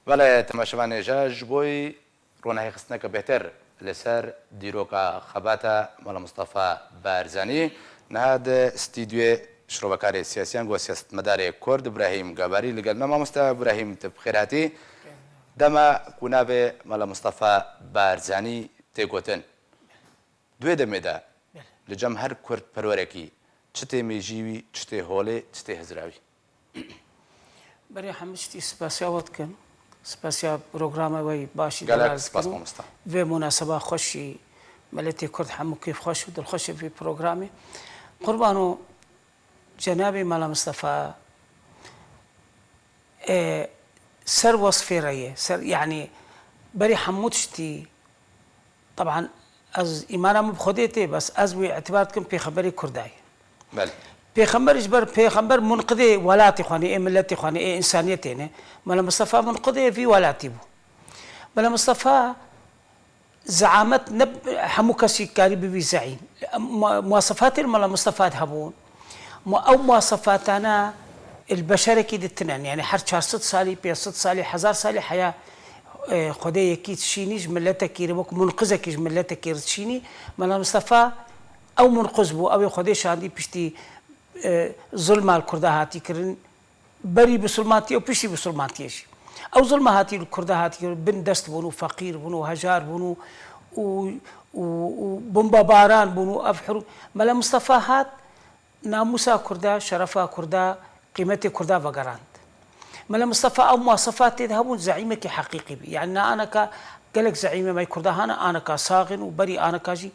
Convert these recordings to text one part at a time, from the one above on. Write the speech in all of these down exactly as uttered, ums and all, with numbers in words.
Belê, temaşevanê hêja, ji bo ronahîxistineke bêhtir li ser dîroka xebata Mela Mistefa Barzanî, niha di stûdyoyê şirovekarê siyasiyan ku siyasetmedarê Kurd Îbrahîm Geberî li gel me. Mamoste Îbrahîm, tu bi xêr hatî. Dema ku navê Mela Mistefa Barzanî tê gotin, di wê demê de li cem her kurdperwerekî çi tê mêjî wî, çi tê holê, çi tê hizra wî? Berê hemû tiştî spasiya we dikim. Spasiya programa we yî başî Gelek delal spas dikim. Mamosta. Vê munaseba xweşî, miletê Kurd hemû kêfxweş û dilxweş e vê programê. Qurbano cenabê Mela Mistefa, e, ser wesfê re ye. Ser, yanî berê hemû tiştî, teban ez îmana min bi Xwedê tê, bes ez wê îtibar dikim pêxemberê Kurda ye. Belê. Pêxember ji ber pêxember munqidê welatê xwe ne, ê miletê xwe ne, ê însaniyetê ne. Mela Mistefa munqidê vî welatî bû. Mela Mistefa zeamet ne hemû kesî karî bibî zeîm. Mu-, muwasefatê li Mela Mistefa de hebûn. Mu-, ew muwasefatana li beşerekî de tinen. Yani her çar sed salî, pênc sed salî, hezar salî heya, e, Xwedê yekî dişînî ji miletekî re, wek munqizekî ji miletekî re dişînî. Mela Mistefa ew munqiz bû, ew ê Xwedê şandî piştî, e, zulma li Kurda hatî kirin. Berî bisilmantiyê û piştî bisilmantiyê jî. Ew zilma hatî li Kurda hatî kirin, bin dest bûn û feqîr bûn û hejar bûn û, û, û, û bombebaran bûn û ev hirû-, Mela Mistefa hat, namûsa Kurda, şerefa Kurda, qîmetê Kurda vegerand. Mela Mistefa ew muwasefatê de hebûn, zeîmekî heqîqî bî. Yani na aneka gelek zeîmê me yê Kurda hane, aneka sax in û berî aneka jî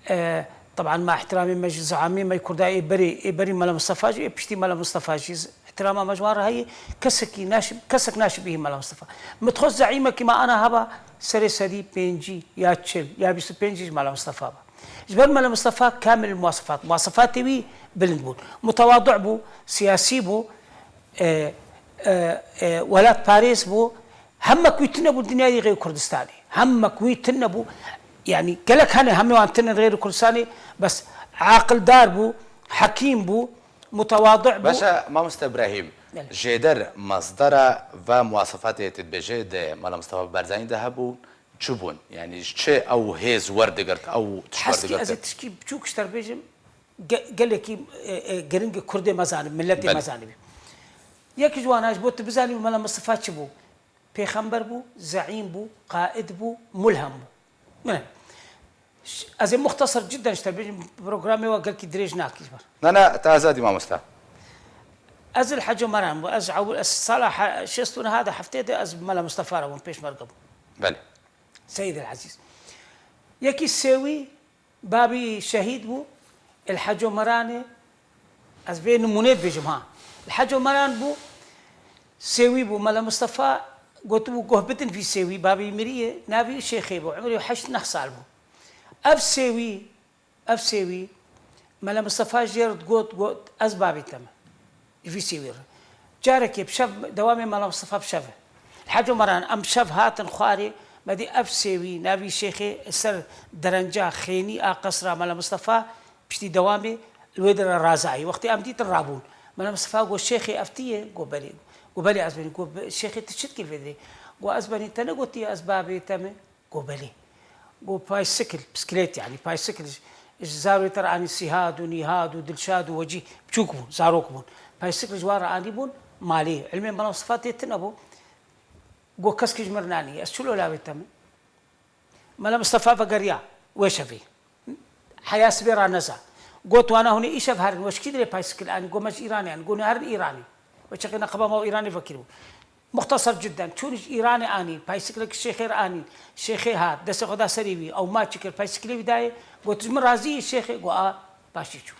E, teban ma ihtiramê me ji zeamê me Kurda ê berê, ê berî Mela Mistefa jî, ê piştî Mela Mistefa jî, ihtirama me ji wan re heye, kesekî naş-, kesek naşibîhî Mela Mistefa. Min dixwest zeîmekî me ana heba serê sedî pêncî ya çil ya bîst û pêncî ji Mela Mistefa be. Ji ber Mela Mistefa kamil muwasifat, muwasifatê wî bilind bûn. Mutewadu bû, siyasî bû, e, e, e, welatparêz bû, Hemmek wî tune bû dinyayê rêyê Kurdistanê. Hemmek wî tune bû. Yani gelek hene hemê wan tune rêyê Kurdistanê, bes aqildar bû, hekîm bû, mutewadi bû. Baş e, mamoste Îbrahîm, Belê. Jêder mesdera ve muwasefatê tu dibêje de Mela Mistefa Barzanî de hebûn, çi bûn? Yani ji çi ew hêz werdigirt, ew tiş Heskî ez werdigirt? ê tişkî biçûk ji te re bêjim, ge-, gelekî, e, e, giring e Kurdê me zanibî, miletê Belê. me zanibî. Yek ji wan, ji bo tu bizanî Mela Mistefa çi bû? Pêxember bû, zeîm bû, qaid bû, mulhem bû. Ne. Ş-, ez ê muxtesir cidden ji te bêjim, programê we gelkî dirêj nakî ji ber. Na, na, te azadî mamosta. Ez li Heco Meran bû, ez ew, ez sala he-, şêst û neha de heftê de ez Mela Mistefa re bûm, pêşmerge bûm. Belê. Seyid el Ezîz. Yekî Sêwî, Babî şehîd bû, li Heco Meranê, ez vê nimûnê dibêjim ha. Li Heco Meran bû, sêwî bû, Mela Mistefa gotibû, goh bidin vî sêwî, babî miriye, navî wî Şêxê bû, emirî wî heşt neh sal bû. Ev sêwî, ev sêwî, Mela Mistefa jê re digot, got, ez babê te me. Ji vî sêwî re. Carekê bi şev, dewamê Mela Mistefa bi şev e. Li Heco Meran em bi şev hatin xwarê, me dî ev sêwî, navî Şêxê, li ser derenca xênî a qesra Mela Mistefa, piştî dewamê li wê dire razayî. Wextê em dîtin rabûn. Mela Mistefa got, Şêxê ev tu yî? Got, belê. Got, belê ez benî. Got, be-, Şêxê tu çi dikî li vê dirê? Got, ez benî te negotiye ez babê te me? Got, belê. Got, paysikil, bisiklet yani, paysikil ji, ji zarokê te re anî Sîhad û Nîhad û Dilşad û Wecîh, biçûk bûn, zarok bûn. Paysikil ji wan re anîbûn malê. Ilmê Mela Mistefa tê tune bû. Got, kes kî ji min re nanî, ez çilo lawê te me? Mela Mistefa vegeriya wê şevê. Heya sibê raneza. Got, wana hûn ê îşev herin, we ji kî dirê paysikil anî? Got, me ji Îranê anî. Got, hûn ê herin Îranê. We çeqê neqeba me û Îranê vekiribû. Muxtesar cidden, çûn ji Îranê anî, paysikilek ji Şêxê re anî. Şêxê hat, destê xwe da serê wî, ew maç kir, paysikilê wî dayê. Got, ji min razî yî Şêxê? Got, a, paşê çû.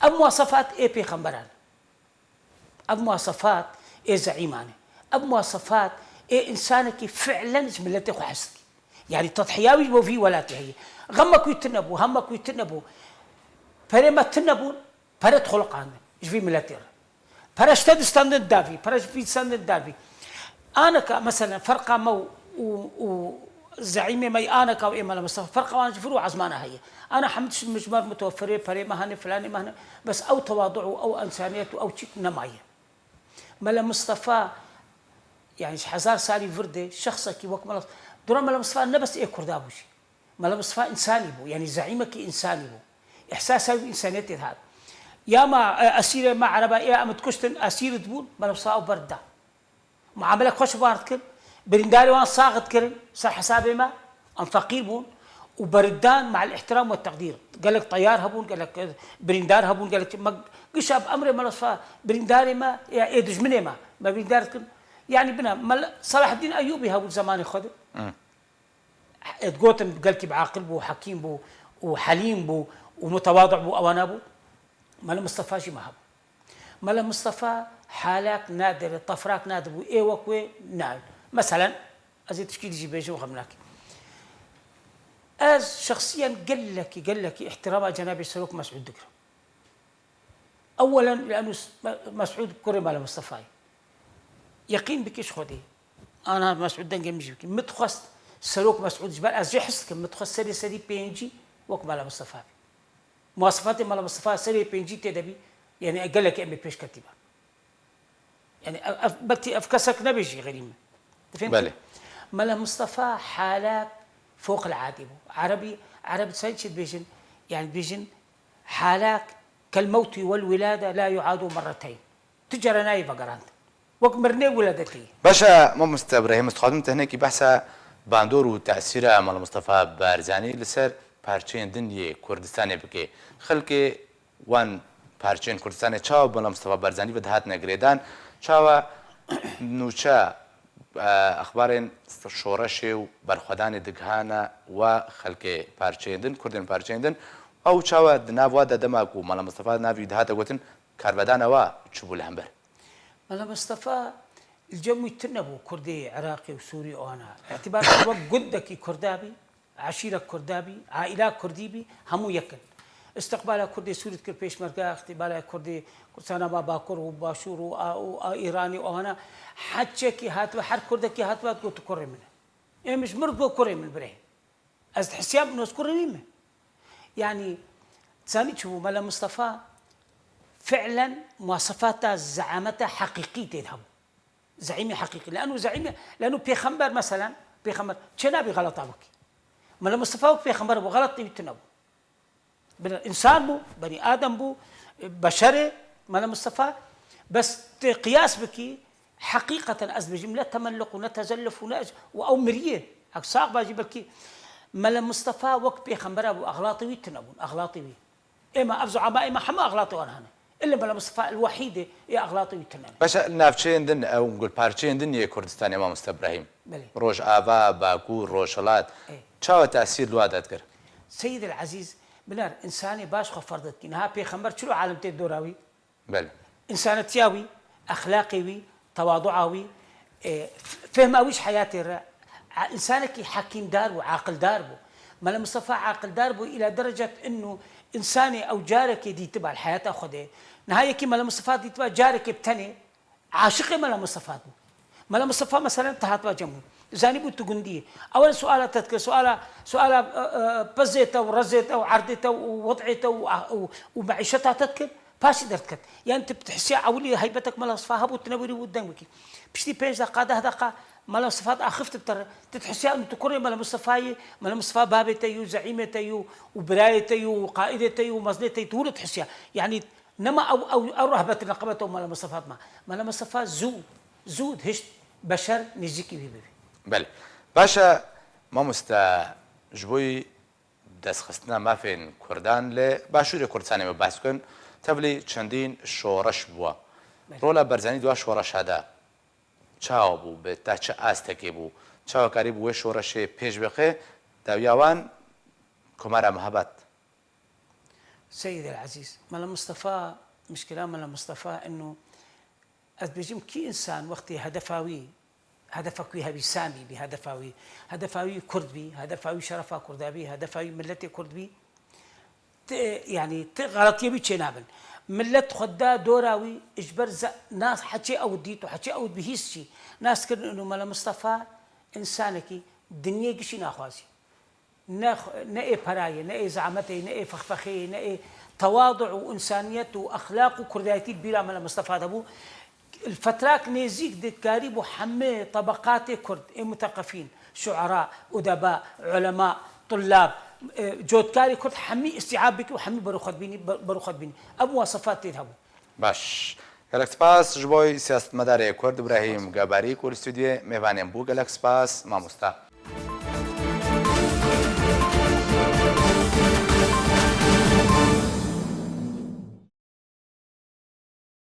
Ev muwasefat ê pêxemberan e. Ev muwasefat ê zeîman e. Ev muwasefat ê însanekî fi'len ji miletê xwe hez dike. Yanî tedhiya wî ji bo vî welatê heye. Xemek wî tune bû, hemek wî tune bû. Perê me tune bûn, pere dixuliqandin ji vî miletê re. Pere ji te distendin da vî, pere ji vî distendin da vî. Aneka, meselen, ferqa me û, û, û zeîmê me yê aneka û ê Mela Mistefa, ferqa wan ji vir û ezmana heye. Ana hemû tişt ji me re mutewefir e, perê me hene, filanê me hene, bes ew tewadu û ew ensaniyet û ew çîk nemaye. Mela Mistefa Yani ji hezar salî vir de şexsekî wek Mela, dora Mela Mistefa ne bes ê Kurda bû jî. Mela Mistefa însanî bû, yani zeîmekî însanî bû. Îhsasa wî însaniyetê dihat. Ya ma, e, esîrê me ereba ê em dikuştin, esîr dibûn, Mela Mistefa ew berda. Muamelek xweş bi wan dikin, birîndarê wan sax dikirin, ser hesabê me, em feqîr bûn û berdan me'el îhtiram we teqdîr. Gelek teyar hebûn, gelek, e, birîndar hebûn, gelek me gişa bi emrê Mela Mistefa birîndarê me, ya ê dijminê me, me birîndar dikin. Yani bina, Mela Selahaddîn Eyûbî hebû zemanê xwe de. Hı. Digotin gelkî bi aqil bû, hekîm bû û helîm bû û mutewadi bû, ewana bû. Mela Mistefa jî me hebû. Mela Mistefa halak nadere, tefrak nadibû, ê wek wê nayên. Meselen, ez ê tişkî dijî bêjim, xem nakî. Ez şexsiyen gelekî, gelekî îhtirama Cenabê Serok Mesûd digirim. Ewelen, lanu Mesûd kurê Mela Mistefayê. Yeqîn bikî ji Xwedê. Ana Mesûd dengê min jî bikî. Min dixwest Serok Mesûd ji ber ez jê his dikim. Min dixwest serê serî pêncî wek Mela Mistefa bî. Muwasefatê Mela Mistefa serê pêncî tê de bî. Yani gelekî em ê pêşketî be. Yani ev, ev, belkî ev kesek nebêjî xerî min. Difêm Belê. Mela Mistefa halak foqil adî bû. Erebî, Ereb sen çi dibêjin? Yani dibêjin halak kel mewtî wel wilade la yuadu merreteyn. Tu cara nayê vegerand. Wek mirinê wiladetê. Baş e, mamoste Ibrahîm, ez dixwazim te hinekî behsa bandor û tesîra Mela Mistefa Barzanî li ser parçeyên din yê Kurdistanê bike. Xelkê wan parçeyên Kurdistanê çawa bi Mela Mistefa Barzanî ve dihatine girêdan? Çawa nûçe, e, exbarên şoreşê û berxwedanê digihana we xelkê parçeyên din, Kurdên parçeyên din? Ew çawa di nav wa de dema ku Mela Mistefa navî dihate gotin, karvedana wa çi bû li hember? Mela Mistefa li cem wî tune bû Kurdê Iraqê û Sûrî û ana. Îtîbar wek gundekî Kurda bî, eşîrek Kurda bî, aîla Kurdî bî, hemû yek in. Îstiqbala Kurdê Sûrî dikir pêşmerga, îstîqbala Kurdê Kurdistana ma Bakur û Başûr û a, û a Îranî û ana. Heçekî hatibe, her Kurdekî hatibe digot tu kurê min e. Ê min ji mir digot kurê min birê. Ez dihesiyam û ez kurê wî me. Yanî, zanî çi bû? Mela Mistefa fi'len muwasefata zeameta heqîqî tê de hebû. Zeîmê heqîqî. Leno zeîmê, leno pêxember meselen, pêxember çê nabî xelata bikî. Mela Mistefa wek pêxember bû, xelatê wî tune bû. Bine, însan bû, benî Adem bû, beşer e, Mela Mistefa, bes tê qiyas bikî, heqîqeten ez dibêjim, ne temelluq û ne tezelluf û ne ec-, û ew miriye. Ek sax ba jî belkî Mela Mistefa wek pêxembera bû, exlatê wî tune bûn, exlatê wî. Êma ev zuama êma hema exlatê wan hene. Ille Mela Mistefa el-wehîd e, ê exlatê wî tune ne. Baş e, li navçeyên din, ew gul parçeyên din yê Kurdistanê, mamoste Ibrahîm. Belê. Rojava, Bakur, Rojhilat. Ê. Çawa tesîr li wa de dikir? Seyîd el-Ezîz, biner, însanê baş xwe ferz dikî. Niha pêxember çilo alem tê dora wî? Belê. Însanetiya wî, exlaqê wî, tewadua wî, e, f-, fehma wî ji heyatê re, a, însanekî hekîmdar bû, aqildar bû. Mela Mistefa aqildar bû îla derecet innu însanê ew carekê dîtiba li heyata xwe de. Niha yekî Mela Mistefa dîtiba carekê bi tenê, aşiqê Mela Mistefa bû. Mela Mistefa meselen te hatiba cem bû. Zanîbû tu gundî yî. Ewel suala te dikir, suala, suala, e, e, pezê te û rezê te û erdê te û wed'ê te û, û, û meîşeta te dikir, paşî derdiket. Yanî tu bi hisiya ewilî heybetek Mela Mistefa hebû, tu newerî bû deng bikî. Piştî pênc deqa, deh deqa Mela Mistefa axif tu bi te re. Tu dihisiya tu kurê Mela Mistefa yî, Mela Mistefa babê te yî û zeîmê te yî û birayê te yî û qaîdê te yî û mezinê te yî, tu wilo dihisiya. Yanî Nema ew, ew, ew rehbet neqebet ew Mela Mistefa dima. Mela Mistefa zû, zû dihişt beşer nêzîkî wî bibî. Belê. Baş e, mamoste, ji bo yî destxistina mafên Kurdan li Başûrê Kurdistanê me behs bikin, tevlî çendîn şoreş bû. Belê. Rola Barzanî di wa şoreşa de çawa bû, bi ta çi astekê bû? Çawa karî bû wê şoreşê pêş bixe? Dawiya wan Komara Mehabad. Seyîd el Ezîz, Mela Mistefa, mişkila Mela Mistefa inu, ez dibêjim kî însan wextê hedefa wî, hedefek wî hebî, samî bî hedefa wî, hedefa wî kurd bî, hedefa wî şerefa kurda bî, hedefa wî miletê kurd bî, ti, yanî ti xeletiyê wî çênabin. Milet xwe da dora wî, ji ber ze-, nas heçê ew dît û heçê ew bihîst jî, nas kirin inu Mela Mistefa însanekî dinyê gişî naxwazî. Ne, ne ê perayê, ne ê zehmetê, ne ê fexfexeyê, ne ê tewadu û însaniyet û exlaq û kurdayetî bîra Mela Mistefa de bû. Li fetrak nêzîk dikarî bo hemî tebeqatê Kurd, ê muteqefîn, şuera, udeba, ulema, tullab, e, cotkarê Kurd hemî îstîab bikî û hemî berxwedbînî, ber-, berxwedbînî. Ev muwasefat tê de hebû. Baş. Gelek spas ji bo siyasetmedarê Kurd Îbrahîm Gebarî ku li stûdyoyê mêvanên bû. Gelek spas mamosta.